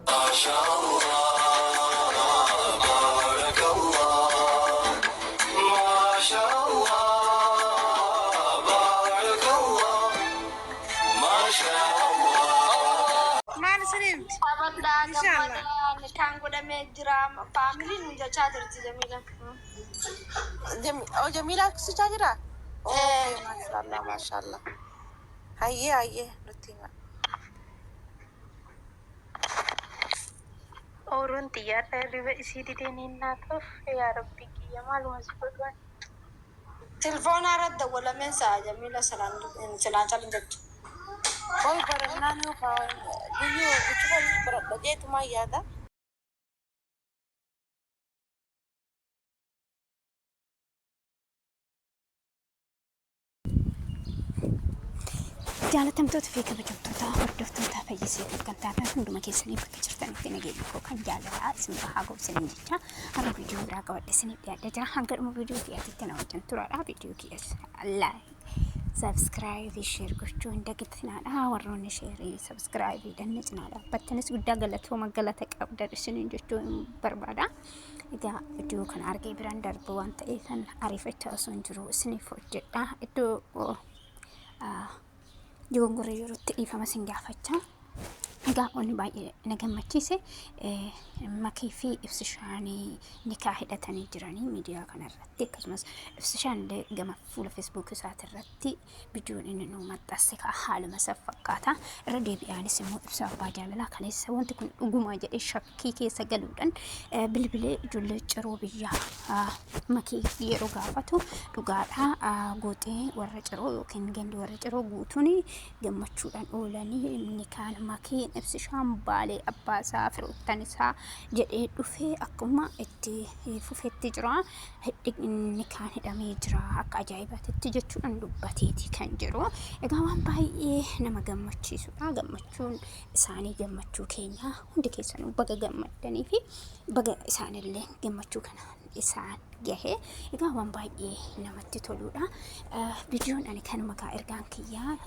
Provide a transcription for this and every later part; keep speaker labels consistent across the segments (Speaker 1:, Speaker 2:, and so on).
Speaker 1: Maasha Allah, Barakallah. Maasha Allah, Barakallah. Maasha Allah.
Speaker 2: Maal isin himti?
Speaker 3: Taphatdhaa
Speaker 2: Inshaallah.
Speaker 3: gammadaa nikaan godhamee jira faamiliin nu jechaa jirti Jamiila.
Speaker 2: Oh, Jamiilaa sichaa jira? Okay, maashaallah, maashaallah. Hayyee, hayyee, nutti hima.
Speaker 4: Ooruun tiyya har'a hirriba isii didee niin naata uff yaa rabbii kiyya maaluma si godhu ani.
Speaker 3: Tilfoonaa irratti dawwalameen sa'a Jamiila silaan silaan calin jettu.
Speaker 2: Wal barannaan yookaan guyyuu guchuma baradha jeetumaan yaada.
Speaker 5: Jaalatamtoota fi kabajamtoota hordoftoota fayyisee kan taatan hunduma keessanii bakka jirtanitti nageenya koo kan jaalalaa isin bahaa ga'u isiniin jecha har'a viidiyoo biraa qabadhe isiniif dhiyaadhee jira. Hanga dhuma viidiyoo kiyyaatitti na wajjin turaadha. Viidiyoo kiyyas like, subscribe, share gochuu hin dagatinaadha. Warroonni sheerii subscribe dhanne cinaa dhaabbattanis guddaa galatooma galata qabdan isiniin jechuu hin barbaada. Egaa viidiyoo kana argee biraan darbu waan ta'eef kan ariifachaa osoo hin jiru isiniif hojjedha. Iddoo dogongorri jirutti dhiifama isin gaafachaa. Egaa wanni baay'ee na gammachiise Makii fi Ibsishaan nikaa hidhatanii jiranii miidiyaa kanarratti akkasumas Ibsishaan illee gama fuula feesbuuk isaatirratti viidiyoon inni nuu maxxanse kaa haaluma isa fakkaata. Irra deebi'aanis immoo ibsa abbaa jaalalaa kaleessa wanti kun dhugumaa jedhee shakkii keessa galuudhaan bilbilee ijoollee ciroo biyyaa makii yeroo gaafatu dhugaadha gooxee warra ciroo yookiin gandi warra ciroo guutuun gammachuudhaan oolanii inni kaan makiin ibsishaan baalee abbaa isaa firoottan isaa jedhee dhufee akkuma itti fufetti jira. Inni kaan hidhamee jira akka ajaa'ibaatitti jechuudhaan dubbateeti kan jiru. Egaa waan baay'ee nama gammachiisudha. Gammachuun isaanii gammachuu keenya hundi keessanuu baga gammaddanii fi baga isaanillee gammachuu kana isaan gahe. Egaa waan baay'ee namatti toludha. Viidiyoon ani kanuma kaa ergaan kiyyaa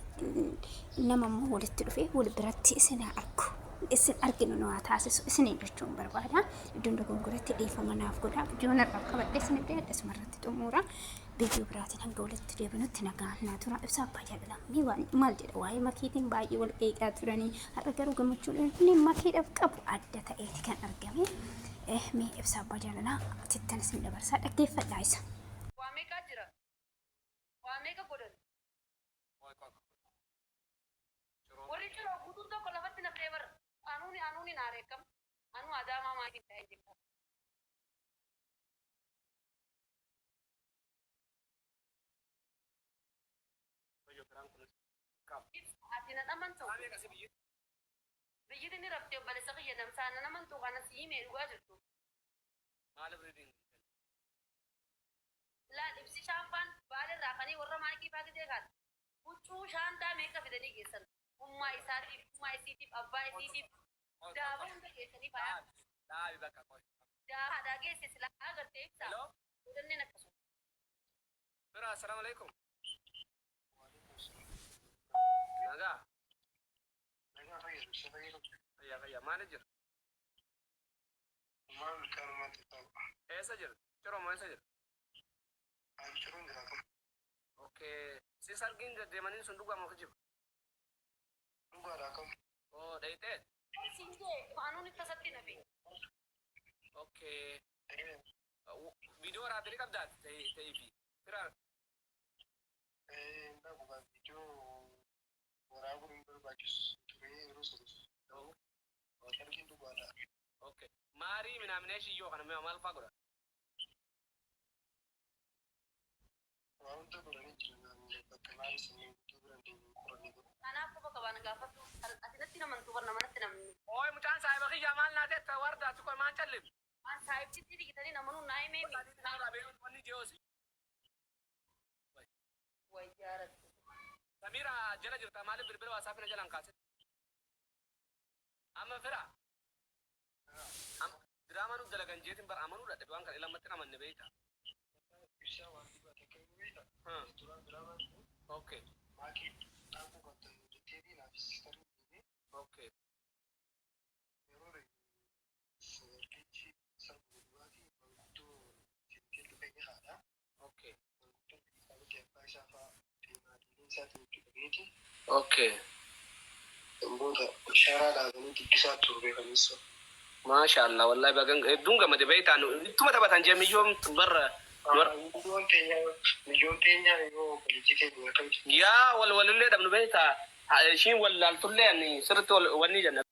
Speaker 5: nama immoo walitti dhufee wal biratti isin argu. Isin arginu nu haa taasisu isiniin jechuun barbaada. Iddoon dogongoratti dhiifama naaf godha. Viidiyoon har'aaf qabadhe isiniif dhiyaadhe asuma irratti xumura. Viidiyoo biraatiin hanga walitti deebinutti nagaan naa tura. Ibsaa abbaa jaalalaa mee waan maal jedha waa'ee makiitiin baay'ee wal qeeqaa turanii har'a garuu gammachuun inni makiidhaaf qabu adda ta'eeti kan argame. Mee ibsaa abbaa jaalalaa sittan isin dabarsaa dhaggeeffadhaa isa.
Speaker 6: Waa meeqaa jira? Waa meeqa godhan? Warri ciroo guutuun tokko lafatti nafnee bar. Anuuni anuuni naa reekkam. Anuu adaamaa maatiin ta'ee jira. Ibsa ati nan amantu. Biyyiti ni rafti obbolessa kiyya namsaa nan amantu kana si himee dhugaa jirtu. Laal ibsi shaanfaan baalerraa kanii warra maayikii faa gizee kaan huccuu shaantaa meeqa fidanii geessan ummaa isaatiif ummaa isiitiif abbaa isiitiif daaba hunda geessanii faaya daaba haadhaa geesse silaa agartee ibsaa godhanneen akkasuma.
Speaker 7: Fira assalamu alaikum. Nagaa. Fayyaa fayyaa maali jira? Eessa jira? Ciroo moo eessa jira? Okay. Si sargiin deddeemaniin sun dhugaa moo kijiba? Oo dhayxee?
Speaker 6: Siin jee anuun itti tasatti nafe.
Speaker 7: Okay. Viidiyoo waraabdee qabdaa ta'ee fi fira Okay. Maarii minaaminee shiyyoo kana maal faa godha?
Speaker 6: Kanaaf quba qabaa na gaafadhu. Ati natti hin amantu bar nama natti hin amanne.
Speaker 7: Ooy mucaan saahiba kiyyaa maal naa jetta warda ati qoy maan callim.
Speaker 6: An saahibtitti dhiqitanii namanuu naa himee mi.
Speaker 7: Wanni jeosi.
Speaker 6: Way yaa rabbi.
Speaker 7: Samira jala jirta maaliif bilbila WhatsApp na jalaan kaasin. Amma fira. Diraamaa nu dalagan jeetin bar amanuu dadhabe waan kana ilammatti hin amanne beeyta. Okay. Okay.
Speaker 8: isaa fa'aa fi maatiin isaatiin itti qabeeti.
Speaker 7: Okay.
Speaker 8: Booda shaaraa dhaabanii dubbisaa turre kaleessa.
Speaker 7: Maasha Allah, wallahi bagan hedduun gammade beektaan ittuma taphatan jee miyyoon barra.
Speaker 8: Miyyoon teenya miyyoon teenya yoo obboleettii teenya akkamitti
Speaker 7: Yaa wal walillee dhabnu beektaa ishiin wallaaltullee ani sirriitti wanni jenna.